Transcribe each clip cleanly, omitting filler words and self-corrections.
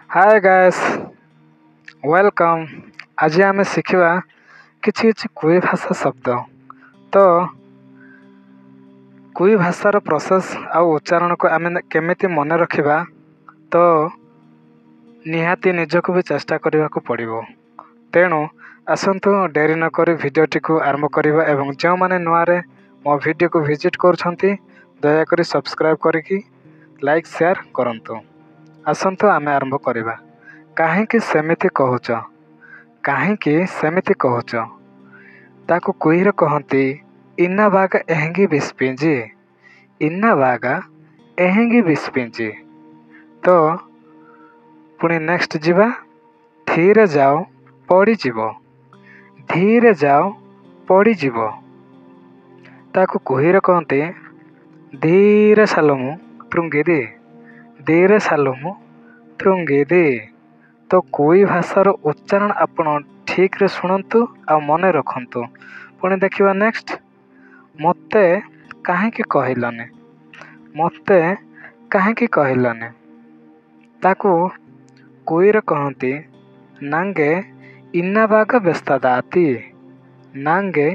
ହାଏ ଗାଏସ୍, welcome. ଆଜି ଆମେ ଶିଖିବା କିଛି କିଛି କୁଇ ଭାଷା ଶବ୍ଦ। ତ କୁଇ ଭାଷାର ପ୍ରୋସେସ୍ ଆଉ ଉଚ୍ଚାରଣକୁ ଆମେ କେମିତି ମନେ ରଖିବା, ତ ନିହାତି ନିଜକୁ ବି ଚେଷ୍ଟା କରିବାକୁ ପଡ଼ିବ। ତେଣୁ ଆସନ୍ତୁ ଡେରି ନକରି ଭିଡ଼ିଓଟିକୁ ଆରମ୍ଭ କରିବା ଏବଂ ଯେଉଁମାନେ ନୂଆରେ ମୋ ଭିଡ଼ିଓକୁ ଭିଜିଟ୍ କରୁଛନ୍ତି, ଦୟାକରି ସବସ୍କ୍ରାଇବ୍ କରିକି ଲାଇକ୍ ସେୟାର କରନ୍ତୁ। ଆସନ୍ତୁ ଆମେ ଆରମ୍ଭ କରିବା। କାହିଁକି ସେମିତି କହୁଛ? କାହିଁକି ସେମିତି କହୁଛ? ତାକୁ କୁଇରେ କହନ୍ତି ଇନା ବାଗା ଏହେଙ୍ଗି ବିସ୍ପିଞ୍ଜି, ଇନା ବାଗା ଏହେଙ୍ଗି ବିସ୍ପିଞ୍ଜି। ତ ପୁଣି ନେକ୍ସଟ ଯିବା। ଧୀରେ ଯାଅ ପଡ଼ିଯିବ, ଧୀରେ ଯାଅ ପଡ଼ିଯିବ। ତାକୁ କୁହିରେ କହନ୍ତି ଧୀରେ ସାଲମୁ ତୃଙ୍ଗିଦି, ଧୀରେ ସାଲମୁ ତୃଙ୍ଗିଦି। ତ କୁଇ ଭାଷାର ଉଚ୍ଚାରଣ ଆପଣ ଠିକ୍ରେ ଶୁଣନ୍ତୁ ଆଉ ମନେ ରଖନ୍ତୁ। ପୁଣି ଦେଖିବା ନେକ୍ସଟ। ମୋତେ କାହିଁକି କହିଲନି? ମୋତେ କାହିଁକି କହିଲନି? ତାକୁ କୁଇରେ କହନ୍ତି ନାଙ୍ଗେ ଇନ୍ନାବାଗ ବ୍ୟସ୍ତଦାତି, ନାଙ୍ଗେ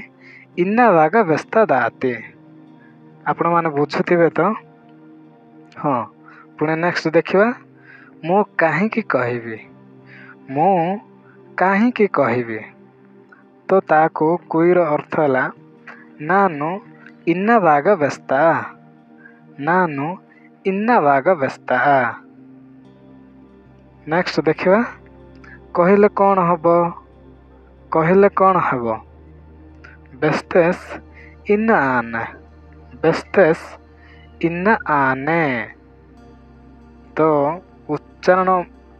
ଇନ୍ନାବାଗ ବ୍ୟସ୍ତଦାତି। ଆପଣମାନେ ବୁଝୁଥିବେ ତ? ହଁ। ପୁଣି ନେକ୍ସଟ ଦେଖିବା। ମୁଁ କାହିଁକି କହିବି? ମୁଁ କାହିଁକି କହିବି? ତ ତାକୁ କୁଇର ଅର୍ଥ ହେଲା ନାନୁ ଇନ୍ନାବାଗ ବ୍ୟସ୍ତା, ନାନୁ ଇନ୍ନାବାଗ ବ୍ୟସ୍ତା। ନେକ୍ସଟ ଦେଖିବା। କହିଲେ କ'ଣ ହେବ? କହିଲେ କ'ଣ ହେବ? ବେସ୍ତେସ୍ ଇನ್ನ ଆନେ, ବେସ୍ତେସ୍ ଇନ୍ନ ଆନେ। ତ ଉଚ୍ଚାରଣ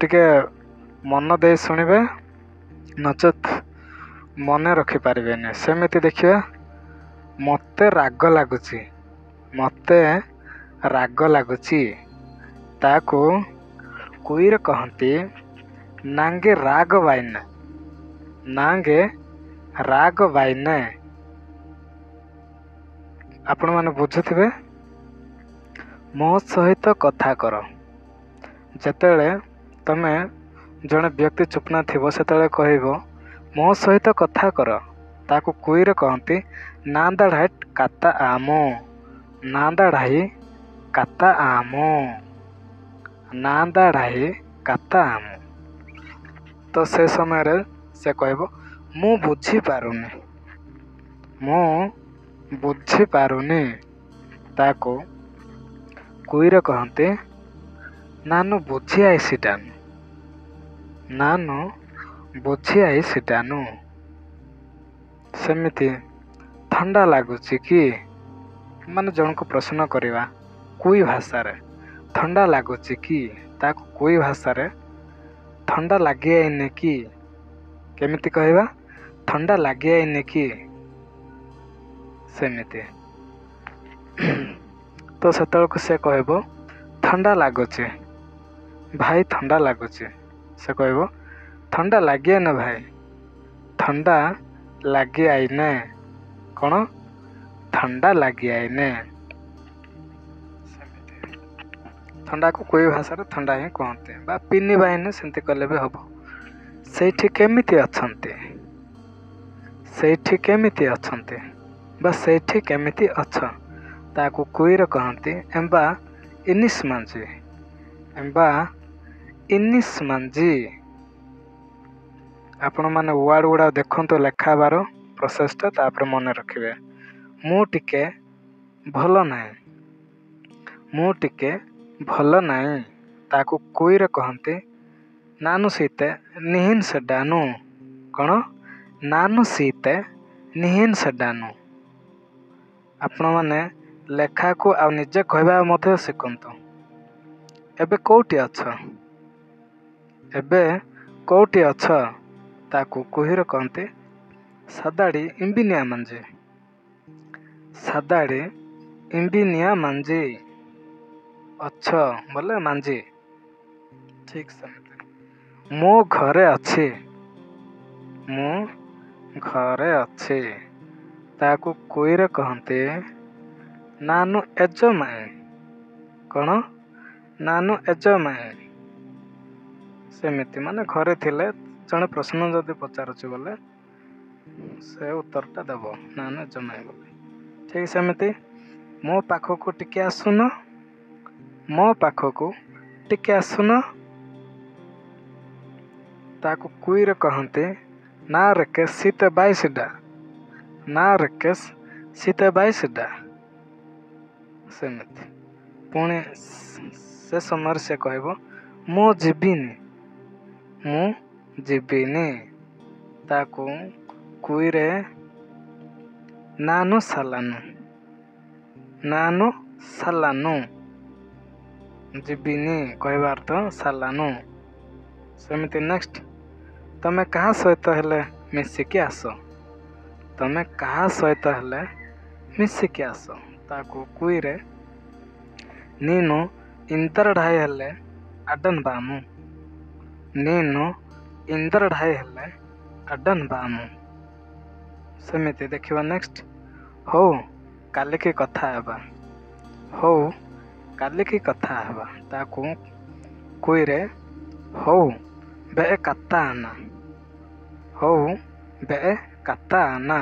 ଟିକେ ମନ ଦେଇ ଶୁଣିବେ, ନଚେତ୍ ମନେ ରଖିପାରିବେନି। ସେମିତି ଦେଖିବା। ମୋତେ ରାଗ ଲାଗୁଛି, ମୋତେ ରାଗ ଲାଗୁଛି। ତାକୁ କୁଇରେ କହନ୍ତି ନାଙ୍ଗେ ରାଗ ବାଇନେ, ନାଙ୍ଗେ ରାଗ ବାଇନେ। ଆପଣମାନେ ବୁଝୁଥିବେ। ମୋ ସହିତ କଥା କର। ଯେତେବେଳେ ତମେ ଜଣେ ବ୍ୟକ୍ତି ଚୁପ୍ନା ଥିବ, ସେତେବେଳେ କହିବ ମୋ ସହିତ କଥା କର। ତାକୁ କୁଇରେ କହନ୍ତି ନାନ୍ଦାଢ଼ାଇ କାତା ଆମ, ନାନ୍ଦାଢ଼ାଇ କାତା ଆମ, ନାନ୍ଦାଢ଼ାଇ କାତା ଆମ। ତ ସେ ସମୟରେ ସେ କହିବ ମୁଁ ବୁଝିପାରୁନି, ମୁଁ ବୁଝିପାରୁନି। ତାକୁ କୁଇରେ କହନ୍ତି ନାନୁ ବୁଝି ଆଇସିଟାନୁ, ନାନୁ ବୁଝି ଆଇସିଟାନୁ। ସେମିତି ଥଣ୍ଡା ଲାଗୁଛି କି, ମାନେ ଜଣକୁ ପ୍ରଶ୍ନ କରିବା କୁଇ ଭାଷାରେ ଥଣ୍ଡା ଲାଗୁଛି କି? ତାକୁ କୁଇ ଭାଷାରେ ଥଣ୍ଡା ଲାଗିଯାଇନି କି କେମିତି କହିବା? ଥଣ୍ଡା ଲାଗିଯାଇନି କି? ସେମିତି ତ ସେତେବେଳକୁ ସେ କହିବ ଥଣ୍ଡା ଲାଗୁଛି ଭାଇ, ଥଣ୍ଡା ଲାଗୁଛି। ସେ କହିବ ଥଣ୍ଡା ଲାଗିଆଇନେ ଭାଇ, ଥଣ୍ଡା ଲାଗିଆଇନେ। କ'ଣ? ଥଣ୍ଡା ଲାଗିଆଇନେ। ସେମିତି ଥଣ୍ଡାକୁ କୁଇ ଭାଷାରେ ଥଣ୍ଡା ହିଁ କୁହନ୍ତି, ବା ପିନି ବାଇନେ ସେମିତି କଲେ ବି ହେବ। ସେଇଠି କେମିତି ଅଛନ୍ତି? ସେଇଠି କେମିତି ଅଛନ୍ତି ବା ସେଇଠି କେମିତି ଅଛ? ତାକୁ କୁଇରେ କହନ୍ତି ଏମ୍ବା ଇନିସ୍ ମାଞ୍ଜି, ଏମ୍ବା ଇନିସ୍ ମାଞ୍ଜି। ଆପଣମାନେ ୱାର୍ଡ଼ ଗୁଡ଼ା ଦେଖନ୍ତୁ ଲେଖା ହେବାର ପ୍ରୋସେସଟା, ତାପରେ ମନେ ରଖିବେ। ମୁଁ ଟିକେ ଭଲ ନାହିଁ, ମୁଁ ଟିକେ ଭଲ ନାହିଁ। ତାକୁ କୁଇରେ କହନ୍ତି ନାନୁ ସୀତେ ନିହିନ ସେଡାନୁ। କ'ଣ? ନାନୁ ସୀତେ ନିହିନ ସେଡାନୁ। ଆପଣମାନେ ଲେଖାକୁ ଆଉ ନିଜେ କହିବା ମଧ୍ୟ ଶିଖନ୍ତୁ। ଏବେ କେଉଁଠି ଅଛ? ଏବେ କେଉଁଠି ଅଛ? ତାକୁ କୁହିରେ କହନ୍ତି ସାଦାଡ଼ି ଇମ୍ବିନିଆ ମାଞ୍ଜି, ସାଦାଡ଼ି ଇମ୍ବିନିଆ ମାଞ୍ଜି। ଅଛ ବୋଲେ ମାଞ୍ଜି। ଠିକ୍ ସେମିତି ମୁଁ ଘରେ ଅଛି, ମୁଁ ଘରେ ଅଛି। ତାକୁ କୁଇରେ କହନ୍ତି ନାନୁ ଏଜ ମାଇଁ। କ'ଣ? ନାନୁ ଏଜ ମାଇଁ। ସେମିତି ମାନେ ଘରେ ଥିଲେ ଜଣେ ପ୍ରଶ୍ନ ଯଦି ପଚାରୁଛି ବୋଲେ ସେ ଉତ୍ତରଟା ଦେବ ନା ନା ଜମାଇ ବୋଲି। ଠିକ୍ ସେମିତି ମୋ ପାଖକୁ ଟିକେ ଆସୁନ, ମୋ ପାଖକୁ ଟିକେ ଆସୁନ। ତାକୁ କୁଇରେ କହନ୍ତି ନା ରେକେଶ ସୀତେ ବାଇଶଟା, ନା ରେକେଶ ସୀତେ ବାଇଶଟା। ସେମିତି ପୁଣି ସେ ସମୟରେ ସେ କହିବ ମୁଁ ଯିବିନି, ମୁଁ ଯିବିନି। ତାକୁ କୁଇରେ ନାନୁ ସାଲାନୁ, ନାନୁ ସାଲାନୁ। ଯିବିନି କହିବା ଅର୍ଥ ସାଲାନୁ। ସେମିତି ନେକ୍ସଟ, ତମେ କାହା ସହିତ ହେଲେ ମିଶିକି ଆସ, ତମେ କାହା ସହିତ ହେଲେ ମିଶିକି ଆସ। ତାକୁ କୁଇରେ ନୀନୁ ଇନ୍ଦରଢ଼ାଇ ହେଲେ ଆଡନ ବାମୁ, ନୀନୁ ଇନ୍ଦରଢ଼ାଇ ହେଲେ ଆଡନ ବାମୁ। ସେମିତି ଦେଖିବା ନେକ୍ସଟ, ହଉ କାଲିକି କଥା ହେବା, ହଉ କାଲିକି କଥା ହେବା। ତାକୁ କୁଇରେ ହଉ ବେ କାତା ଆନା, ହଉ ବେ କାତା ଆନା।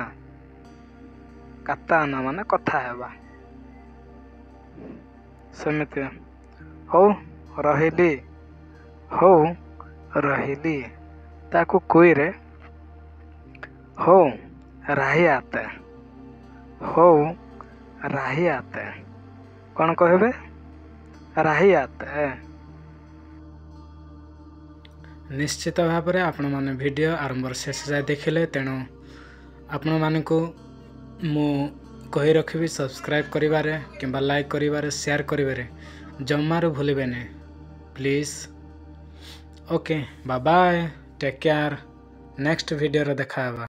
କାତା ଆନା ମାନେ କଥା ହେବା। ସେମିତି ହଉ ରହିଲି, ହଉ ରହିଲି। ତାକୁ କୁଇରେ ହଉ ରାହି ଆତେ, ହଉ ରାହି ଆତେ। କ'ଣ କହିବେ? ରାହି ଆତେ। ନିଶ୍ଚିତ ଭାବରେ ଆପଣମାନେ ଭିଡ଼ିଓ ଆରମ୍ଭରୁ ଶେଷ ଯାଏ ଦେଖିଲେ, ତେଣୁ ଆପଣମାନଙ୍କୁ ମୁଁ କହି ରଖିବି ସବସ୍କ୍ରାଇବ୍ କରିବାରେ କିମ୍ବା ଲାଇକ୍ କରିବାରେ, ସେୟାର କରିବାରେ ଜମାରୁ ଭୁଲିବେନି please. Okay, bye bye, take care. Next ଭିଡ଼ିଓରେ ଦେଖା ହେବା।